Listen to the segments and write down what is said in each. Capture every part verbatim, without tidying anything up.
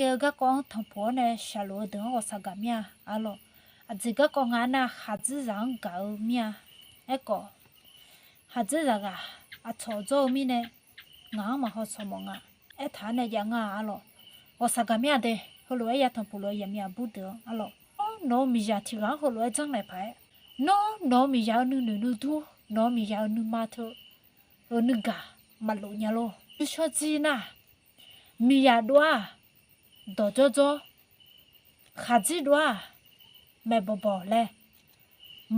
Ghae-eu garkawv-anr tanqpuq-awr nae shaqlof-eu deuq-anr ghawqshaq gaq mir-a arlawq. Aqjeq garkawv nga aernar, khaqdzerzaq-anr gaq-eu mir-a. Aerkhawf, khaqdzerzaq ghaq aqcawq jawr-eu mirnae, ngaq-anr maqhaw shawq mawf nga. Aertaq-anr nae jav nga arlawq. Ghawqshaq gaq mir-a de. Heulof-aer ya tanqpuq lof-eu yaqmiq aqbur deuq-anr arlawq, nawq-eu miqzaq tiq ghaq-anr heulof-aer janrnaeq paq-aer, nawr nawq-eu miqzaq-eu nuinoeq nuidur, nawq-eu miqzaq-eu nuima teu-eu nuigaq maqlof nya lor. Nuishawr jir nar, miqzaq dov-aq dawqdzawr dzawr, khaqdzer dov-aq maeq bawq bawq laer,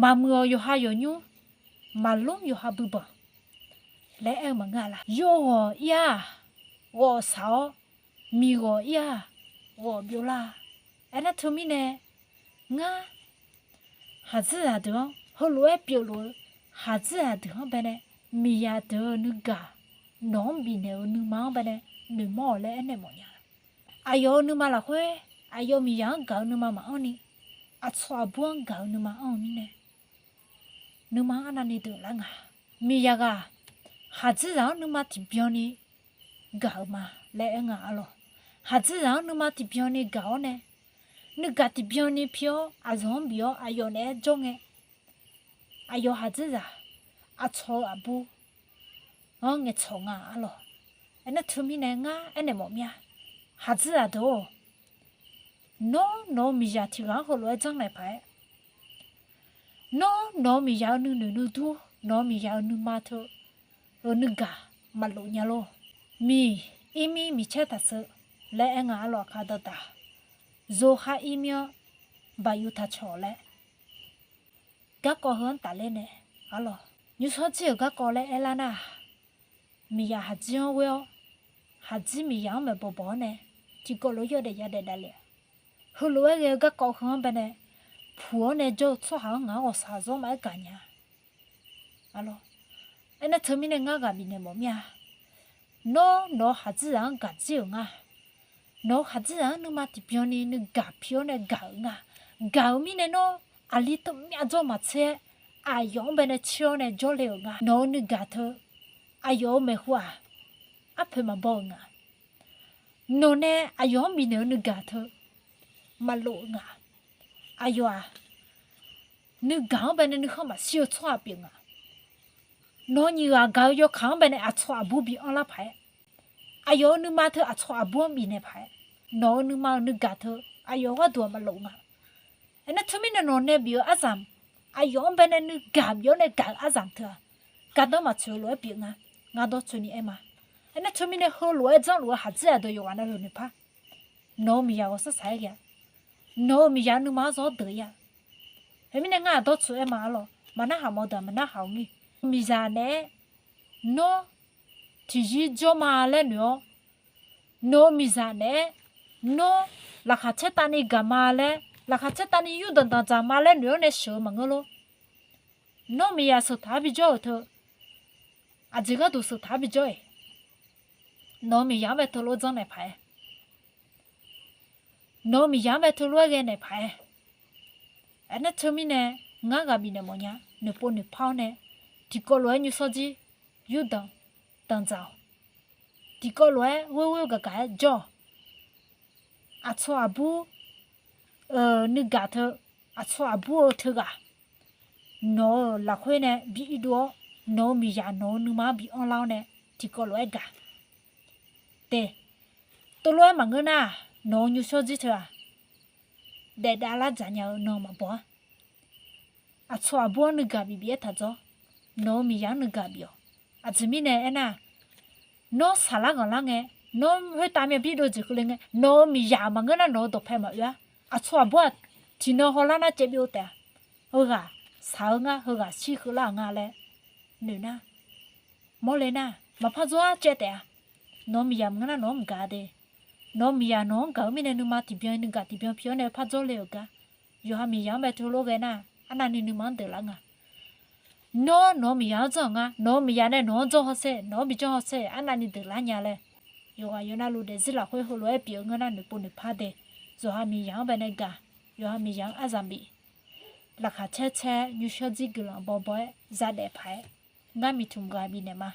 maqmuiq-awq yawqha yawqnymr, maqlmr yawqha buibanq laer aer-eu maqngeur-a laq. Yawghawq ir-aq ghawq shaq-awr, miqghawq ir-aq ghawq byovlar-a. Aernar teumirnae, ngar khaqdzerzaq deuq-anr heulof-aer pyeufluf-eu khaqdzerzaq deuq-anr baenae, miqzaq deuq-eu nuigaq nawq-anr bifnaeq-eu nuima-anr baenae noeqmawr-awq laer aernaeq mawfnya. Aqyawf-euq nuima lafkhoer aqyawf miqzaq-anr gaq-eu nuima maqanr ni, aqcawq aqbur-anr gaq-eu nuima anr-eu mirnae, nuima-anr arnavni deuqlar nga. Miqzaq ghaq khaqdzerzaq-anr nuima tiqbyan ni gaq-euq ma laer aer nga arlawq. Khaqdzerzaq-anr nuima tiqbyan ni gaq-awr nae, nuigaq tiqbyan ni pi-awr aqzawq-anr bif-awr aqyawf naeq-aer jawr ngae, aqyawf khaqdzerzaq aqcawq-eu aqbur-anr ngaeqcawq nga arlawq. Aernar teumirnae ngar aernaeq mawf mir-a. Khaqdzerzaq deuq-or, nawr nawq-eu miqzaq tiq ghaq-anr heulof-aer janrnaeq paq-aer, nawr nawq-eu miqzaq-eu nuinoeq nuidur, nawq-eu miqzaq-eu nuima teu-eu nuigaq maqlof nya lor. Miq ir mir miqcaer taqseuv laer aer nga arlawq. Aqkar dawqdaq, zov khar ir mir-anr baqyuv taqcawq laer garkawv heu-anr tafler nae arlawq. Nymrshawr jir-euq garkawv laer aerlar nar-aq, miqzaq khaqdzer-anr ghoer-awr, khaqdzer miqzaq-anr maeqbawq bawq-awr nae, tiqkawv lof-aer yawdaef yadaef davlef-a. Heulof-aer ghae-eu garkawv heu-anr baenae puq-awr nae jawr-eu tsawrhaq-anr ngaq-anr ghawqshaq zawr maqaer gaqnya. Arlawq, aernar teumirnae ngar ghaq bifnaeq mawf mir-a. Nawr nawq-eu khaqdzerzaq-anr gaqdzer-euq nga. Nawq-eu khaqdzerzaq-anr nuima tiqbyan ni nuigaq pi-awr nae gaq-euq nga. Gaq-euq mirnae nawr aqli teu myav jawr maqtser-aer, aqyawf-anr baenae tser-awr nae jawrle-euq nga. Nawq-eu nuigaq teu aqyawf-euq maeqhu-aq, arpoeq maqbaw-euq nga. Nawq nae aqyawf-anr bifnaeq-eu nuigaq teu maqlof-eu nga. Aqyawf-aq, nuigaq-anr baenae nuikhanr maqshir-eu tsawrhaq pyeuf nga. Nawq-eu nyiq ghaq gaq-eu yawkaq-anr baenae aqcawq aqbur bi anrlar paq-aer, aqyawf-euq nuima teu aqcawq aqbur-anr bifnaeq paq-aer, nawq-eu nuima-euq nuigaq teu aqyawf gharduq-aq maqlof nga. Aernar teumirnae nawq nae bif-eu arzamq, aqyawf-anr baenae nuigaq bif-awr nae gaq-euq arzamq teu-aq, gardanr maqtsoeq-eu lof-aer pyeuf nga. Ngar dawrtsoeqni aer ma. Aernar teumirnae heulof-aer janrluf-eu khaqdzer aqdeuq yawqghaq navluf noeqpar, nawq-eu miqzaq ghawqshaq saq-aer ghae-a. Nawq-eu miqzaq nuima-anr zawr deuq-ir-a. Khoermirnae ngar-aq dawrtsoeq aer ma arlawq. Maqnarhaq mawf deuq-aq maqnarhaq-eu mir. Miqzaq naeq-aer nawr tiqzir jawr ma laer noeq-awr, nawq-eu miqzaq naeq-aer nawr laqkhaq caertavni gaq ma laer, laqkhaq caertavni yurdanq danqdzaq ma laer noeq-awr nae sheuq-eu maqngeur lor. Nawr miqzaq sheuq taq-awr bijawr-euq teu, aqjeq gharduq sheuq taq-awr bijawr-iq, nawq-eu miqzaq-anr bae teulof-aer janrnaeq paq-aer, nawq-eu miqzaq-anr bae teulof-aer ghae naeq paq-aer. Aernar teumirnae ngar ghaq bifnaeq mawfnya. Noeqpov noeqpar-awr nae tiqkawv lof-aer nymrshawr jir yurdanq danqdzaq-awq. Tiqkawv lof-aer ghoer ghoer gaq gaq-aer jawr-awq. Aqcawq aqbur-euq nuigaq teu, aqcawq aqbur-eu teughaq nawq-euq lafkhoer nae bi irdov-awr, nawq-eu miqzaq nawq-eu nuima-anr bi anrlar-awr nae tiqkawv lof-aer gaq. Te, teulof-aer maqngeur nar-aq, nawq-eu nymrshawr jir teu-aq, daef dav lar dzaq nya-eu nan maqbaw-ar. Aqcawq aqbur-anr nuigaq bif bif-aer taq dzawr. Nawq-eu miqzaq-anr nuigaq bif-awq. Aqjeq mirnae aernar, nawr saqlar ghanqlar ngae, nawr khoertav myav bir dov jeq keuvle ngae, nawq-eu miqzaq maqngeur nar nawq-eu dawqpae maqoe-ar. Aqcawq aqbur-aq, tiqnan hawlar nar caev byov taef-a. Heughaq saq-eu ngar, heughaq shir keuvlar-euq nga laer noeq nar, mawrle nar, maqpar dzawr-ar caev taef-a. Nawq-eu miqzaq maqngeur nar nawq-anr maqgaq de. Nawq-eu miqzaq nawq-anr gaq-eu mirnae nuima tiqbyan nuigaq tiqbyan pi-awr nae par dzawrle-euq gar, yawqha miqzaq-anr bae teulof ghae nar, arnavni nuima-anr deuqlar nga. Nawr nawq-eu miqzaq-anr janr-euq nga. Nawq-eu miqzaq nae nawq-anr janr hawsher, nawq-anr bi janr hawsher, arnavni deuqlar nya laer, yawqghaq yawqnavluf daefzir lafkhoer heulof-aer pyeuf-eu ngeur nar noeqpov noeqpar de. Yawqha miqzaq-anr bae nae gaq, yawqha miqzaq-anr arzaq bif, laqkhaq caer caer nymrshawr jir guiqlanq bawbaw-aer zadaef paq-aer, ngar miqtmq ghaq bifnaeq ma.